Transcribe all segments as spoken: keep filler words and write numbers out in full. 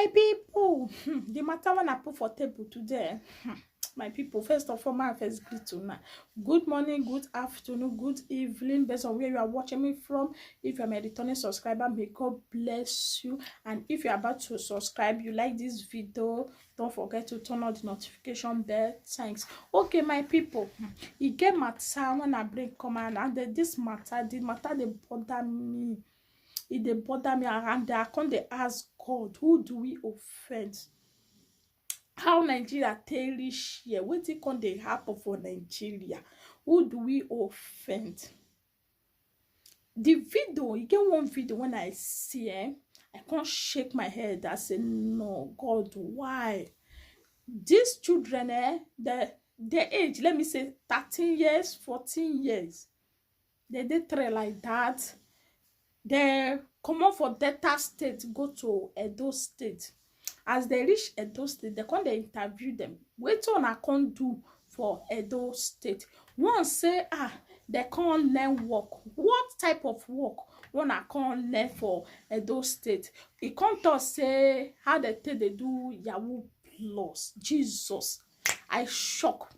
My people, hmm, the matter when I put for table today, hmm, my people, first of all, my first greet to now. Good morning, good afternoon, good evening, based on where you are watching me from. If you're my returning subscriber, may God bless you. And if you're about to subscribe, you like this video, don't forget to turn on the notification bell. Thanks. Okay, my people, hmm, e get matter when I bring come out, and the, this matter, the matter dey bother me. E dey bother me, and I come dey ask God, who do we offend? How Nigeria take reach here? Wetin come dey happen for Nigeria? Who do we offend? The video, e get one video when I see, eh, I come shake my head. I say, no, God, why? These children, eh, the, their age, let me say thirteen years, fourteen years. They dey train like that. They comot for Delta State, go to Edo State. As they reach Edo State, they come dey interview them. Wetin una come do for Edo State? One say, ah, they come learn work. What type of work una come learn for Edo State? E come talk say how they take dey do Yahoo Plus. Jesus, I shock.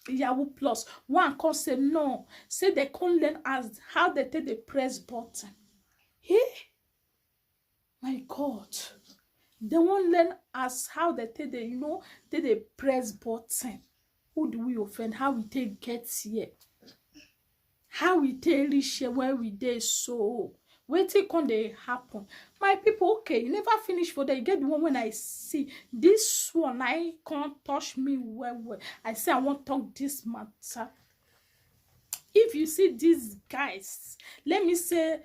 Yahoo Plus. One come say no. Say they come learn as how they take dey press button. Hey, my God. They wan learn as how they take dey, you know, take dey press button. Who do we offend? How we take get here? How we take reach here where we dey so? Wetin come dey happen? My people, okay, e never finish for there. E get the one when I see. This one, I come touch me well well. I say I wan talk this matter. If you see these guys, let me say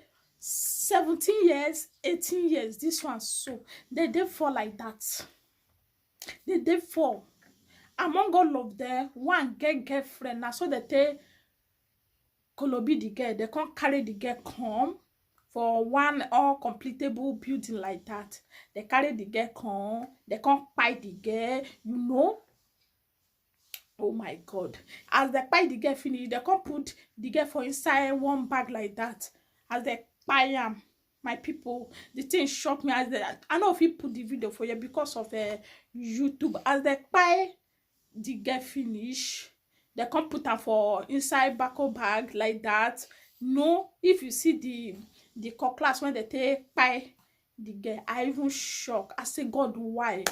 seventeen years, eighteen years, this one so, they dey fall like that. They dey fall. Among all of them, one get girlfriend. Na so they take kolobi the girl. They come carry the girl come for one uncompletable building like that. They carry the girl come. They come kpai the girl, you know. Oh my God. As they kpai the girl finish, they come put the girl for inside one bag like that. As they kpai am, my people, the thing shock me. As they, I no fit put the video for you because of, uh, YouTube. As they kpai the girl finish, they come put am for inside bako bag like that. No, if you see the, the cutlass when they take kpai the girl, I even shock. I say, God, why?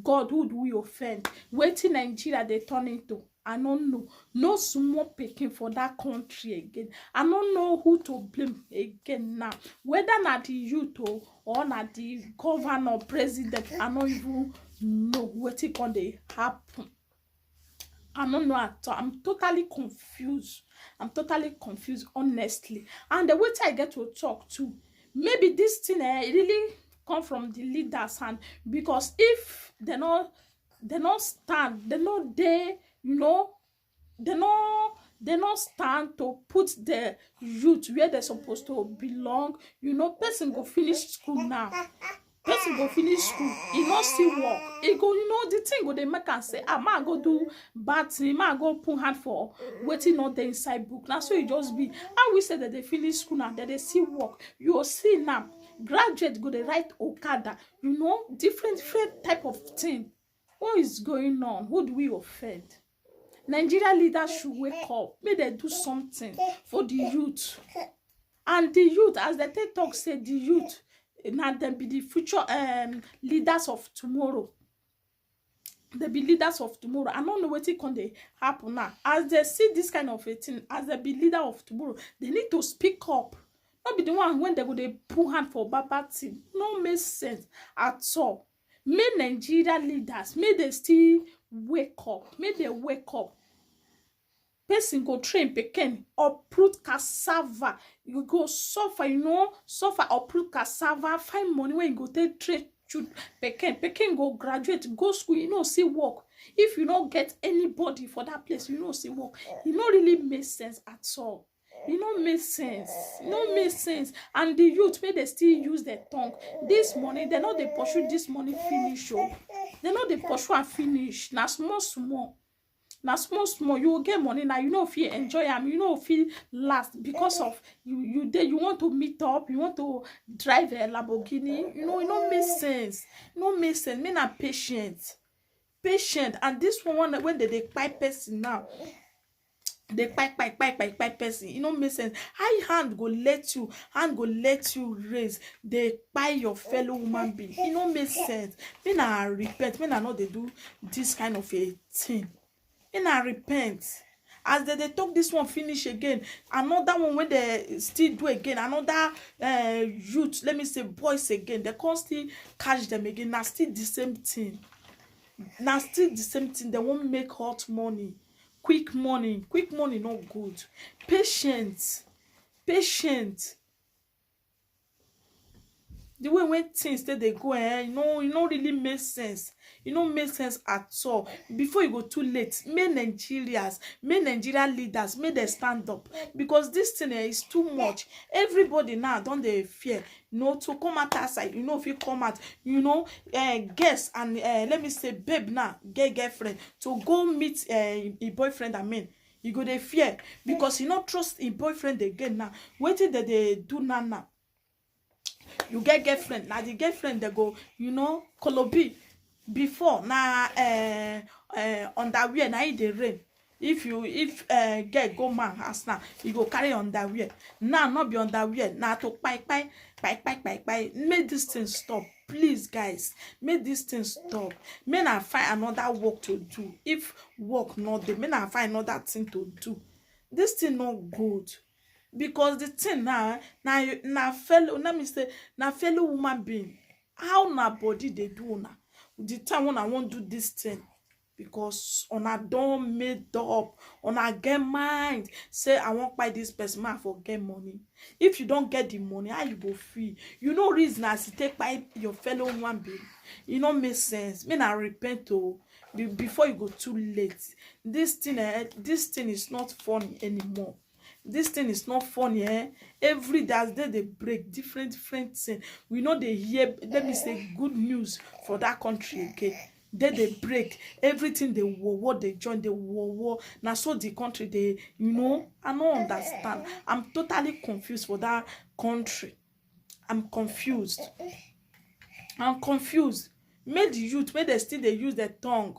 God, who do we offend? Wetin Nigeria dey turn into? I no know. No small pikin for that country again. I no know who to blame again now. Whether na the youth o, or na the governor, president, I no even know wetin come dey happen. I no know at all. I'm totally confused. I'm totally confused, honestly. And the way I get to talk too, maybe this thing, eh, really come from the leaders hand, because if they no, they no stand, they no dey, you know, they no, they no stand to put the youth where they supposed to belong. You know, person go finish school now. Person go finish school, e no see work. E go, you know, the thing go dey make am say, ah, ma go do bad thing, ma go put hand for wetin no dey inside book. Na so e just be. How we say that they finish school now, that they see work? You go see now, graduate go dey ride okada, you know, different, different type of thing. What is going on? Who do we offend? Nigeria leaders should wake up. Make they do something for the youth. And the youth, as they take talk, say the youth, na them be the future, um, leaders of tomorrow. They be leaders of tomorrow. I no know wetin come dey happen now. As they see this kind of a thing, as they be leader of tomorrow, they need to speak up. No be the one when they go dey put hand for baba thing. No make sense at all. Make Nigeria leaders, make they still wake up. Make they wake up. Person go train pikin, uproot cassava. You go suffer, you know, suffer, uproot cassava, find money wey you go take train children. Pikin, pikin go graduate, go school, you no see work. If you no get anybody for that place, you no see work. E no really make sense at all. E no make sense. E no make sense. And the youth, make they still use their tongue. This money, they no dey pursue this money finish o. They no dey pursue am finish. Na small, small. Na small small you go get money, na you no fit enjoy am, you no fit last because of you you dey you want to meet up, you want to drive a Lamborghini. You know, e no make sense. E no make sense. Me na patient, patient, and this one wey dey dey kpai person now, dey kpai kpai kpai kpai kpai person. E no make sense. How hand go let you, hand go let you raise dey kpai your fellow human being? E no make sense. Me na repent, me na no dey do this kind of a thing. Me na repent. As dem dey talk this one finish again, another one wey dem still do again, another uh, youth, let me say boys again, dem come still catch them again. Na still the same thing. Na still the same thing. Dem wan make hot money, quick money. Quick money no good. Patient, patient. The way when things take dey go, eh, you know, e no really make sense. E no make sense at all. Before e go too late, make Nigerians, make Nigeria leaders, make dem stand up, because this thing, eh, is too much. Everybody now don dey fear, you know, to come out outside. You know, if you come out, you know, uh, guess and uh, let me say, babe now get girlfriend to go meet uh, a boyfriend. I mean, you go dey fear because you no trust a boyfriend again. Now, wetin dem dey do now now? You get girlfriend, na the girlfriend dem go, you know, kolobi. Before na uh, uh, underwear na e dey rain. If you if uh, girl go man house now, you go carry underwear. Now no be underwear, na to kpai kpai kpai kpai kpai kpai. Make this thing stop, please, guys. Make this thing stop. Make na find another work to do. If work no dey, make na find another thing to do. This thing no good, because the thing now na na fellow, let me say, na fellow human being. How na body dey do una? The time when I wan do this thing, because una don made up, una get mind say I wan kpai this person, make I for get money. If you don get the money, how you go feel? You no reason as you take kpai your fellow human being. E no make sense. Make na repent o, be- before you go too late. This thing, eh, this thing is not funny anymore. This thing is not funny, eh? Every day as day dey break, different different thing. We no dey hear, let me say, good news for that country again. Day dey break, everything dey wowo, dey join, dey wowo. Na so the country dey, you know, I no understand. I'm totally confused for that country. I'm confused. I'm confused. Make the youth, make dem still dey use their tongue,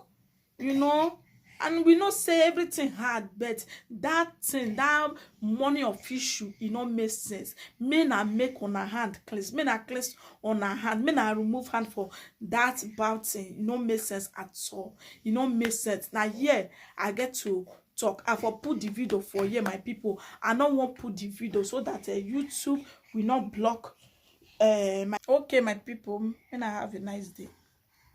you know. And we know say everything hard, but that thing, that money of issue, e no make sense. Make na make una hand cleanse, make na cleanse una hand, make na remove hand for that bad thing. E no make sense at all. E no make sense. Na here I get to talk. I for put the video for here, my people. I no wan put the video so that uh, YouTube will not block. Uh, my okay, my people. Make na have a nice day.